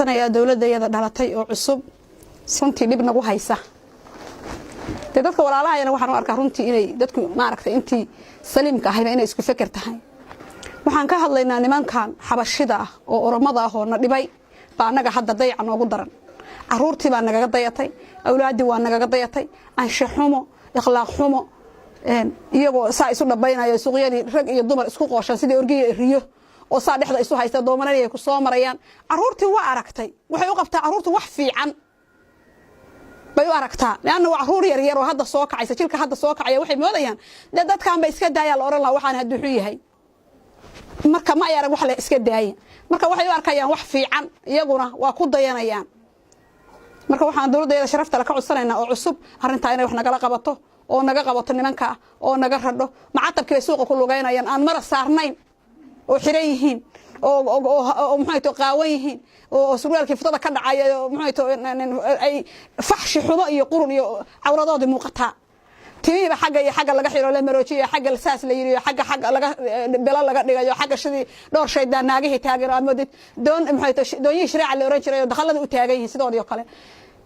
Ayaa dowladayada dhalatay oo cusub runtii dhib nagu haysa. Dee dadka walaalahayana waxaan u arkaa runtii inay dadku, maaragtay, intii saliimka ahayba inay isku feker tahay. Waxaan ka hadlaynaa nimankan Xabashida ah oo Oromada ah oo na dhibay baa annaga hadda dayaca noogu daran. Caruurtii baa nagaga dayatay, awlaaddii waa nagaga dayatay, anshe xumo, ikhlaaq xumo, iyagoo saa isu dhabaynayo suuqyadii, rag iyo dumar isku qooshan sidii orgiya riyo oo saa dhexda isu haysta, doomananay ku soo marayaan. Caruurtii waa aragtay, waxay u qabtaa caruurtu wax fiican bay u aragtaa, leanna waa caruur yar yar oo hadda soo kacaysa, jilka hadda soo kacaya. Waxay moodayaan dee dadkan ba iska daaya la oran lahaa waxaan hadduu xun yahay. Marka ma ay arag wax la iska daaya, marka waxay u arkayaan wax fiican, iyaguna waa ku dayanayaan. Marka waxaan dowladdeeda sharafta le ka codsanaynaa oo cusub arrintaa inay wax nagala qabato oo naga qabato nimanka oo naga radho. Macatabkii bay suuqa ku lugaynayaan aan mara saarnayn oo xiran yihiin oo muxuu to qaawan yihiin oo surwaalkii futada ka dhacaya oo muxuu to ay faxshi xumo iyo qurun iyo cawradoodii muuqataa. Timihiiba xagga iyo xagga laga xiro, la maroojiyo, xagga saas la yiri, xagga laga bilo laga dhigayo, xagga sidii dhowr shaydaan naagihii taagan oo amoodid doon, muxuu to doonyihii shiraaca la oran jiray oo dakhalada u taagan yihiin sidoodii oo kale.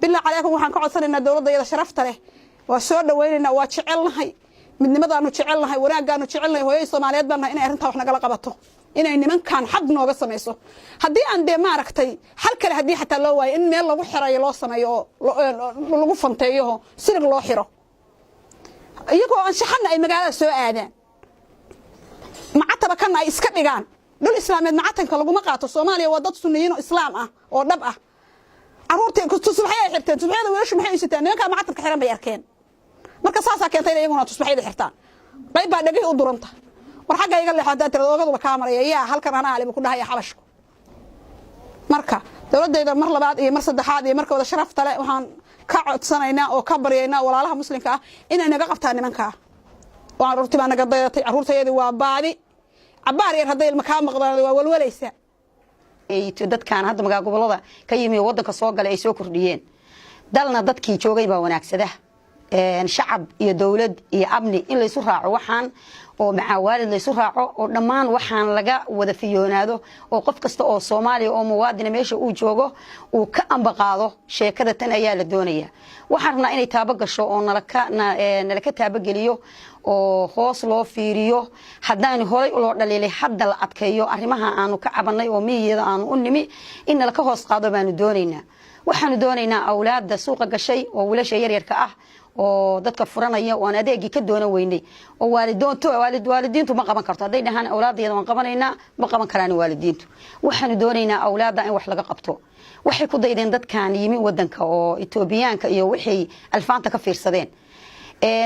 Bilaa calaykum, waxaan ka codsanaynaa dowladda sharafta leh, waa soo dhawaynaynaa, waa jecelnahay, midnimadaanu jecelnahay, wanaaggaanu jecelnahay, hooyay Soomaaliyeed baan nahay, inay arrintaa wax nagala qabato, inay nimankan xad nooga samayso. Haddii aan dee, maaragtay, xal kale haddii xataa loo waayo, in meel lagu xirayo loo sameeyo oo lagu fanteeyo, silig loo xiro, iyagoo anshaxana ay magaalada soo aadaan, macataba kana ay iska dhigaan. Dhul Islaameed macatanka laguma qaato. Soomaaliya waa dad Sunniyiin oo Islaam ah oo dhab ah. Caruurtii tusbaxyo ay xirteen, tusbaxyada wiilashu maxay u sitaan? Nimankaa macatabka xiran bay arkeen. Marka saasaa keentay in iyaguna tusbaxyada xirtaan. Qayb baa dhegihii u duranta. War xagga iga leexo haddaad tirado, oogaduba kaa maraya, yaa halkan anaa alibu ku dhahaya Xabashku. Marka dowladayda mar labaad iyo mar saddexaad iyo markooda sharafta leh waxaan ka codsanaynaa oo ka baryaynaa walaalaha Muslimka ah inay naga qabtaan nimankaa oo caruurtii baa naga dayatay. Caruurtayadii waa baadi. Cabaar yar hadday ilma kaa maqdaan, waa walwalaysaa. Dadkan hadda magaa gobolada ka yimi oo wadanka soo galay ay soo kordhiyeen, dalna dadkii joogay baa wanaagsada. Shacab iyo dowlad iyo amni in laysu raaco waxaan oo macaawaalid laysu raaco oo dhammaan waxaan laga wada fiyoonaado oo qof kasta oo Soomaaliya oo muwaadina meesha uu joogo uu ka ambaqaado sheekada tan ayaa la doonaya. Waxaan rabnaa inay taabo gasho oo nala ka taabageliyo oo hoos loo fiiriyo. Haddaan horay loo dhaliilay, hadda la adkeeyo arrimaha aanu ka cabanay oo miyiyada aanu u nimi in nala ka hoos qaado baanu doonaynaa. Waxaanu doonaynaa awlaadda suuqa gashay oo wiilasha yaryarka ah oo dadka furanaya oo aan adeegii ka doonan weynay oo waalidiintu ma qaban karto. Hadday dhahaan awlaadayada waan qabanaynaa, ma qaban karaan waalidiintu. Waxaanu doonaynaa awlaadda in wax laga qabto. Waxay ku daydeen dadkan yimi wadanka oo Itoobiyaanka iyo waxay alfaanta ka fiirsadeen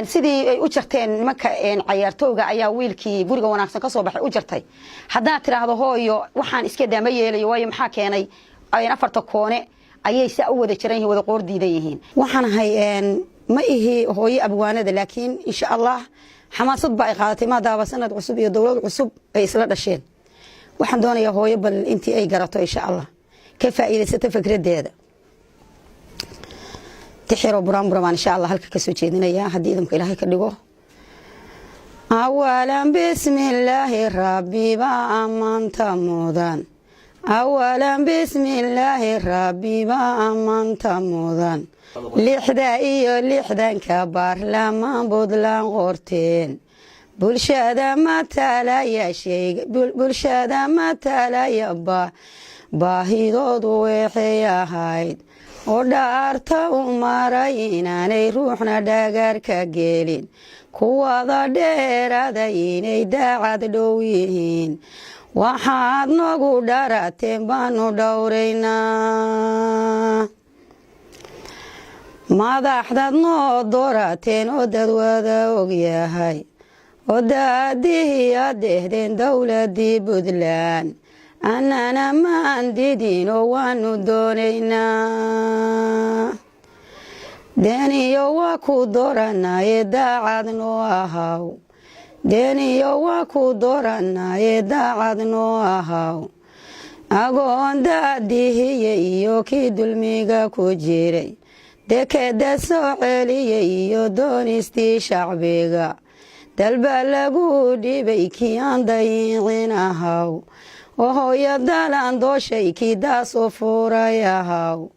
sidii ay u jarteen nimanka cayaartooyga ayaa wiilkii guriga wanaagsan ka soo baxay u jartay. Haddaad tiraahdo, "Hooyo, waxaan iska daa," ma yeelayo. Waayo, maxaa keenay? Afarta koone ayay saa u wada jiran yihiin, wada qoor diidan yihiin. Waxaan ahay, ma ihi hooyo abwaanada, laakiin insha Allah xamaasad baa ay qaadatay maadaaba sanad cusub iyo dowlad cusub ay isla dhasheen. Waxaan doonayaa hooyo bal intii ay garato, insha Allah, ka faa'iidaysato fikradeeda. Tixiro buraanbura baan insha Allah halka kasoo jeedinayaa haddii idamka Ilaahay ka dhigo. Awalan bismillaahi, Rabbi baa ammaanta mudan. Awalan bismillaahi, Rabbi baa ammaanta mudan. 66-ka baarlamaan Puntland qorteen, bulshada matalaya, bulshada matalaya, baahidoodu waxay ahayd oo dhaarta u maray inaanay ruuxna dhagarka gelin, kuwada dheerada inay daacad dhow yihiin. Waxaad nagu dharateen baanu dhowraynaa. Madaxdad noo doorateen oo dad wada ogyahay oo daadihii aad dehdeen dowladii Puntland, annana maan didin oo waanu doonaynaa. Deeniyo waa ku dooranaye, daacad noo ahaw. Deeniyo waa ku dooranaye, daacad noo ahaw. Agoon daadihiye iyo kii dulmiga ku jiray, dekeda soo celiyey iyo doonistii shacbiga, dalba lagu dhibay kii aan dayiicin ahaw, oo hooyo dalan dooshay kii daasu furay ahaw,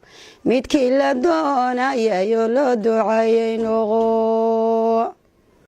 midkii la doonayayo loo ducayay noqo.